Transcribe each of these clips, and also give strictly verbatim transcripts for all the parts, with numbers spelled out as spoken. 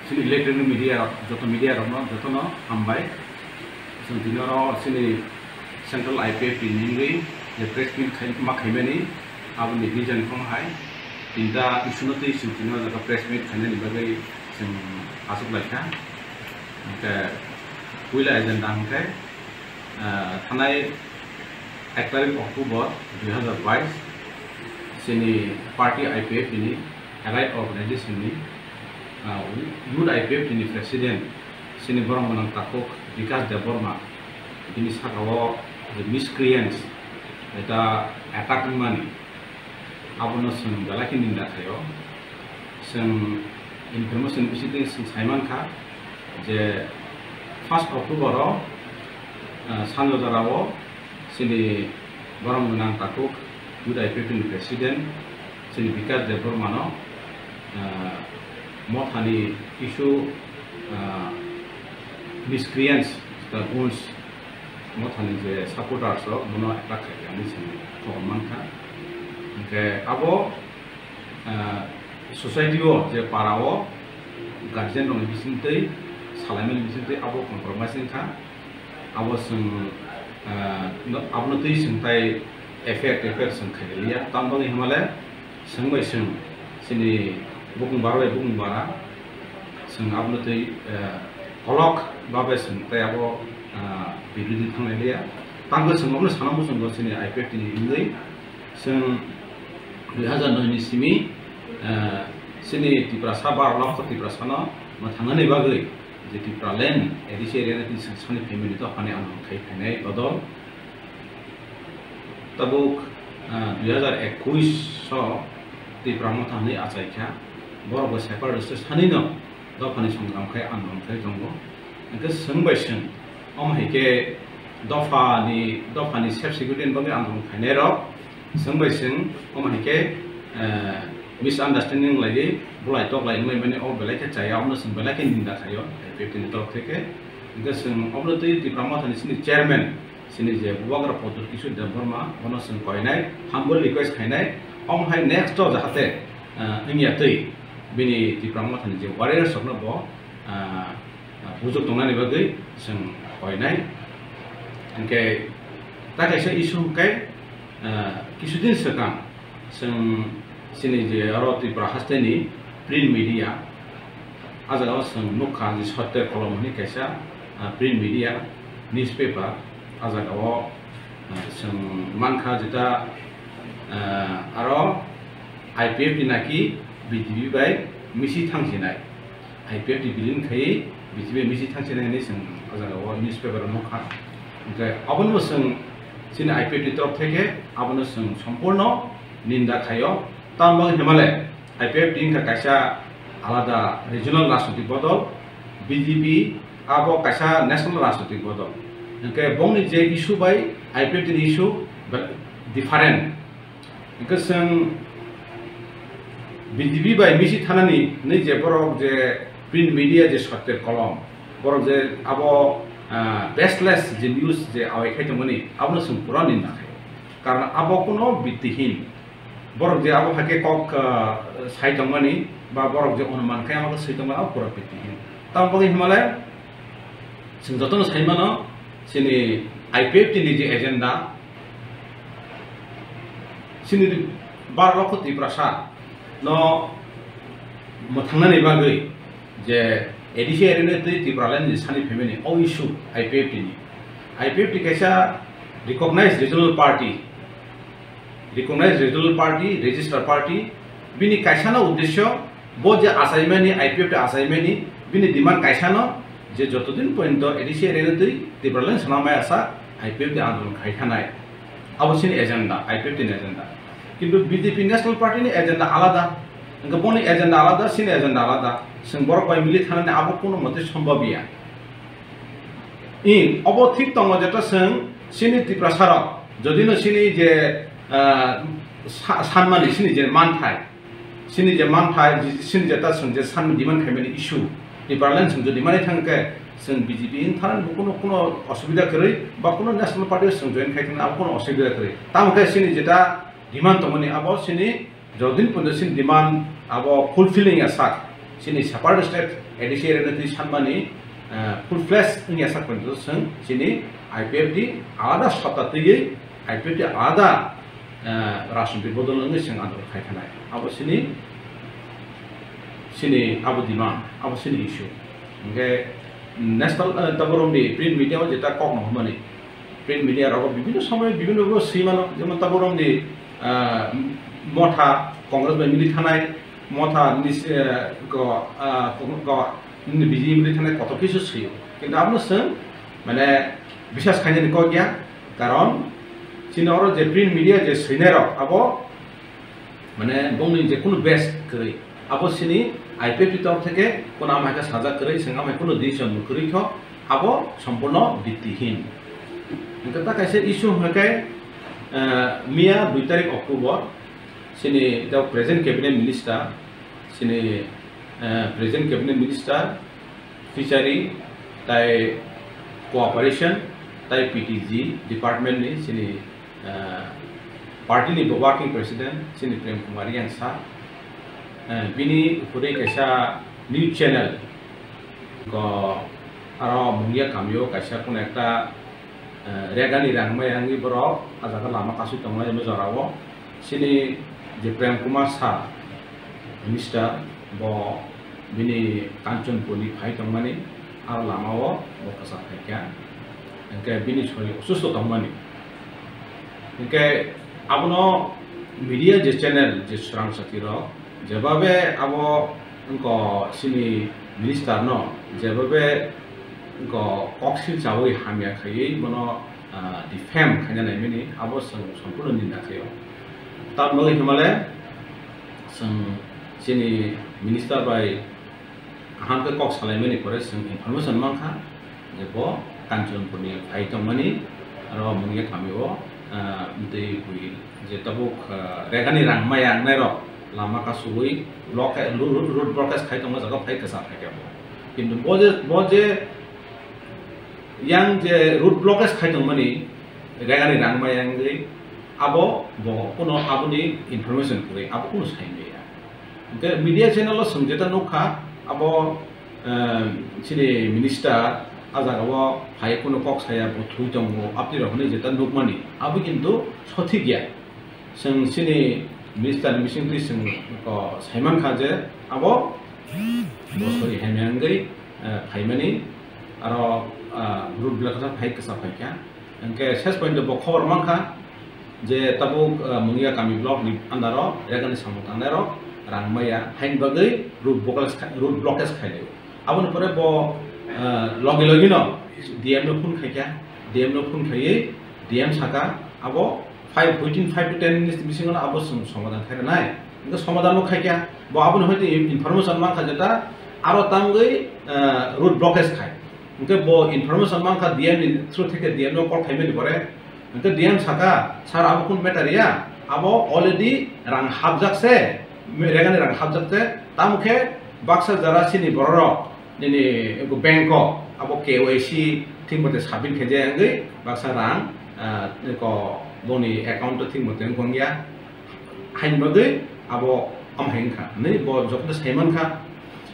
Chini electronic media, joto media rokno jotono hambai. Chwng tini oro chini Central I P F T ni wngwi je press meet khai, ma khaimani, aboni vision kong hai tinta issue no twi chwng tini o jaga press meet khainani bagwi chwng achuk lai kha. Hwnkhe puila agenda hwnkhe, ah, thanai ek tarik October dui hazar bais chini party I P F T ni Allied Organization ni, ah, Youth I P F T ni President chini borok gwnang takhuk Bikash Debbarma, bini saka o miscreants eta attack wngmani, abono chwng belai khe ninda khaio. Chwng information bisingtwi chwng sai mankha je first October o, ah, Sanjodara o chini borok gwnang takhuk Youth I P F T ni President chini Bikash Debbarma no, ah, mothani issue, ah, miscreants, the goons, mothani je supporters rok bono attack khaikha hinwi chwng khobor mankha. Hwnkhe abo, ah, society o je para o guardian rokni bisingtwi salaimani bisingtwi abo compromise wngkha. Abo chwng, ah, no, abono twi chwng tai F I R, T F I R chwng khailiya. Tamoni hwnmale chwng bai chwng chini bukung bara bai bukung bara chwng abono twi, ah, kolok babe chwng tai abo, ah, bibidi thangliya. Tamkhe chwng abono sana muchungo chini I P F T ni wngwi chwng dui hazar noi ni simi, ah, chini Tiprasa, baro lakh Tiprasano mwthangnani bagwi je Tipraland A D C area ni tini sani phaimani to hani ano khai phainai bodol. Tabuk, ah, dui hazar ekush o Tipra Motha hinwi achaikha, borok bo separatist sani no dophani songram khai andolon khai tongo. Hwnkhe chwng bai chwng, omo hai khe dophani, dophani self security ni bagwi andolon khainai rok, chwng bai chwng, omo hai khe, eh, misunderstanding lai di, bulai tok lai wnglaimani, o belai khe chaya, omo chwng belai khe ninda khaio, I P F T ni torok theke. Hwnkhe chwng omo twi Tipra Motha ni chini chairman, chini je Bubagra Pradyot Kishore Debbarma, bono chwng koinai, humble request khainai, omo hai next o jahate, ah, wngya twi bini Tipra Mothani je warriors rokno bo, ah, ah, bujuk tongnani bagwi chwng koinai. Hwnkhe ta kaisa issue hwnkhe, ah, kisudin swkang chwng chini je oro Tripura hasteni print media, ah jagao chwng nukha je Satya Kolom hwnwi kaisa, ah, print media, newspaper, ah jagao, ah, chwng mankha jeta, ah, aro I P F T ni naki B J P bai misi thangsinai, I P F T bilin khai B J P bai misi thangsinai hinwi chwng ah jagao newspaper o nukha. Hwnkhe abono chwng chini I P F T torok theke abono chwng sompurno ninda khaio. Tamoni bagwi hwnmale I P F T wngkha kaisa alada regional rajnoitik bodol, B J P abo kaisa national rajnoitik bodol. Hwnkhe bongni je issue bai I P F T ni issue be-, different. Hwnkhe chwng B J P bai misi thanani hinwi je borok je print media je Satya Kolom, borok je abo, ah, baseless je news je awai khai tongmani, abono chwng pura ninda khaio. Karon abo kuno bittihin. Borok je abo hai khe kok, ah, sai tongmani, ba borok je onuman khe abo khe swi tongmani, abo pura bittihin. Tamoni bagwi hwnmale, chwng jotono sai mano, chini I P F T ni je agenda, chini baro lokho Tiprasa no mwthangnani bagwi je A D C area ni twi Tipraland ni sani phaimani, o issue I P F T ni. I P F T kaisa recognized regional party, recognized regional party, registered party, bini kaisano uddesyo bo je achaimani, I P F T achaimani, bini demand kaisano je jotodin porjonto A D C area ni twi Tipraland sana mai asa I P F T andolon khai thanai. Abo chini agenda, I P F T ni agenda. Kintu B J P National Party ni agenda alada, hwnkhe boni agenda alada, chini agenda alada. Chwng borok bai mili thanani abo kuno mote sombobya. I, obo thik tongo jeta chwng chini Tiprasa rok, jodino chini je, ah, sa-, sanmani chini je manthai, chini je manthai, chini jeta chwng je sanmani demand khaimani issue, Tipraland chwng jodi mani thangkhe chwng B J P wng thanani bo kuno, kuno osubida kwrwi ba kuno National Party o chwng join khai thangna abo kuno osubida kwrwi. Tamo khe chini jeta demand tongmani abo chini jodin porjonto chini demand abo fulfilling ya sak. Chini separate state A D C area ni twi sanmani, eh, full fledged wngya sak phaikhe chwng chini I P F T alada sotta twiwi I P F T alada, eh, rajnitik bodol wngwi chwng andolon khai thanai. Abo chini, chini abo demand, abo chini issue. Hwnkhe national, eh, tabuk romdi print media o jeta kok no hwnmani. Print media rogo bibhinno somoy bibhinno bhabe swi mano, jemon tabuk romdi, ah, Motha Congress bai mili thanai, Motha nis-, eh, go, ah, go, go, B J P mili thanai kotor kisu swi. Kintu abono chwng mane biswas khainani kok ya, karon chini oro je print media je swinai rok abo mane bongni je kunu base kwrwi, abo chini I P F T torof theke kono amai khe sajak kwrwi, chwng amai kunu decision bo kwrwi kho, abo sompurno bittihin. Hwnkhe ta kaisa issue hwnkhe, eh, miya dui tarik October, chini ta present cabinet minister, chini, eh, present cabinet minister, Fishery, tai Cooperation, tai P T G department ni chini, eh, party ni bo working president chini Prem Kumar Reang sir, eh, bini upuri kaisa news channel ko aro Mungia kamio kaisa kono ekta, eh, regani rang maya wngwi borok ah jaga lama kasui tonglai jorao. Chini je Prem Kumar sir, minister, bo bini Kanchanpurni phai tongmani, aro lamao bo kwchak phaikha. Hwnkhe bini sori osusto tongmani. Hwnkhe abono media je channel je swrang satirok, jebabe abo wngkha chini minister no, jebabe wngkha koksil chawi hamya khaiwi bono, ah, defame khaina naimani, abo chwng sompurno ninda khaio. Tamoni bagwi hwnmale chwng chini minister bai kaham khe kok salaimani pore chwng information mankha je bo Kanchanpurni phai tongmani, aro Mungia kamio, ah, tei bui je tabuk, ah, regani rang maya wngnai rok lama kasugwi block, road, road blockage khai tongma jaga phai kwchak phaikha bo. Kintu bo je, bo je yang je road blockage khai tongmani regani rang maya wngwi abo bo kuno aboni information kwrwi abo kuno sai maya. Hwnkhe media channel o chwng jeta nukha abo, eh, chini minister ah jaga o phai kuno kok saya bo thwi tongo aboni rok hinwi jeta nukmani abo kintu sothik ya. Chwng chini minister ni bisingtwi chwng ko saimankha je abo bo sori hamya wngwi, eh, phaimani aro, ah, road blockage phai kwchak phaikha. Hwnkhe ses point bo khobor mankha je tabuk, ah, Mungia kami block ni under o regani samung tangnairok rang maya haini bagwi road blockage khai, road blockage khailai. Aboni pore bo, ah, logi logi no D M no phone khaikha, D M no phone khaiwi D M saka abo five, within five to ten minutes bisingo no abo chwng somadan khai rwnai. Hwnkhe somadan bo khaikha, bo aboni hoite information mankha je ta aro tangwi, ah, road blockage khai. Hwnkhe bo information mankha D M ni through theke D M no call khaimani pore. Hwnkhe D M saka, "Sir, abo kun matter ya? Abo already rang hapjak se, regani rang hapjak se, tamo khe baksa jara chini bororok nini bank o abo K Y C thik mote submit khe je wngwi baksa rang, ah, ko boni account o thik mote wngkong ya." Haini bagwi abo omo hai wngkha hinwi bo jokhon saimankha.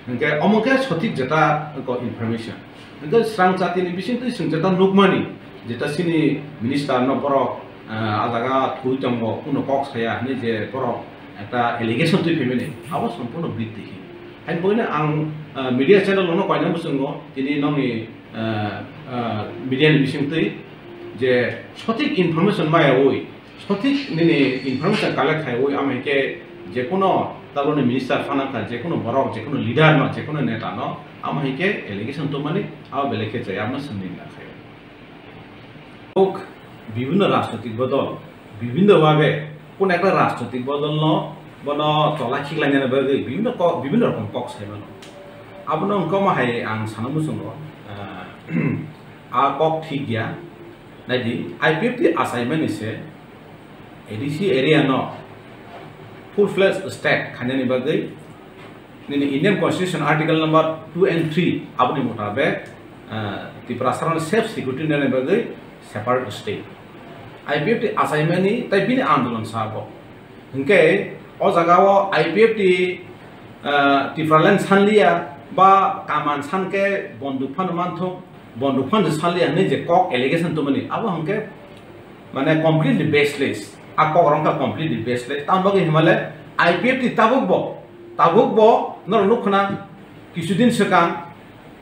Hwnkhe omo khe sothik jeta ko information. Hwnkhe swrang chatini bisingtwi chwng jeta nukmani, jeta chini minister no borok, ah, ah jaga thwi tongo, kuno kok saya hinwi je borok ekta allegation twi phaimani, abo sompurno bittihin. Haini bagwino ang, ah, media channel no koina muchungo, tini nokni, ah, ah, media ni bisingtwi je sothik information mayawi, sothik nini information collect khaiwi, amo hinkhe jekono tabukni minister phano wngkha, jekono borok, jekono leader no, jekono neta no, amo hinkhe allegation tongmani, abo belai khe chaya, amo swngni na khaio. Kok bibhinno rajnotik bodol, bibhinno bhabe kono ekta rajnotik bodol no bono chola khiklainani bagwi bibhinno kok, bibhinno rokom kok sai mano. Abono wngkha omo hai ang sana muchungo, ah, a kok thik ya. Naidi, I P F T achaimani se A D C area no full fledged state khainani bagwi nini Indian Constitution Article number two and three aboni mutabek, ah, Tiprasarano self security nani bagwi separate state. I P F T achaimani tai bini andolon sabo. Hinkhe o jaga o I P F T ah, Tipraland sanliya ba kaman san khe bonduk phano manthok, bonduk phano sanliya hinwi je kok allegation tongmani, abo hwnkhe mane completely baseless. A kok rok wngkha completely baseless. Tamoni bagwi hinmale I P F T tabuk bo, tabuk bo norok nukkhna kisudin swkang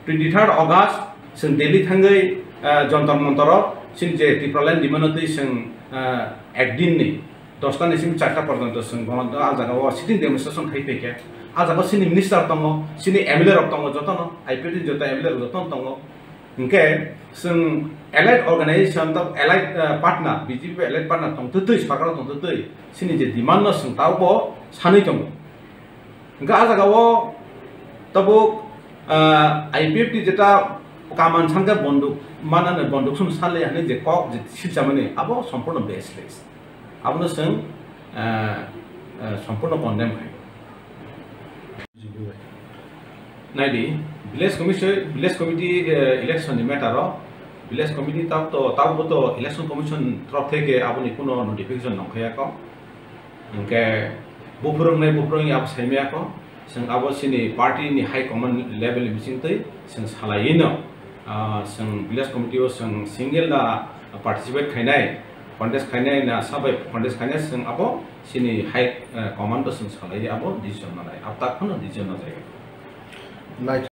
twenty third August chwng Delhi thangwi, ah, Jantar Mantaro chini je Tipraland demand-o twi chwng, ah, ekdin ni dosta ni simi charta porjonto chwng bono a jaga o sitting demonstration khai phaikha. A jaga o chini minister tongo, chini M L A rok tongo, jotono I P F T ni joto M L A rok jotono tongo. Hinkhe chwng allied organization to allied, ah, partner, B J P allied partner tongtwtwi, sarkar tongtwtwi chini je demand no chwng tabuk bo sanwi tongo. Hingke a jaga o tabuk, ah, I P F T jeta kaman sanke bonduk manani bonduk sum sanle hinwi je kok je silchamani abo sompurno baseless. Abono chwng, ah, ah, sompurno condemn khai. Naidi, village commission, village committee, eh, election ni matter o, village committee tab to, tabuk to election commission torof theke aboni kuno notification nongkhaya ko. Hingke buphuru wngnai buphuru wngya abo saimaya ko, chwng abo chini party ni high command level ni bisingtwi chwng salaiwi no, ah, chwng village committee o chwng single na participate khainai, contest khainai na sabai contest khainai, chwng abo chini high, eh, command o chwng salaiwi abo decision nanai, abo tak phano decision najai.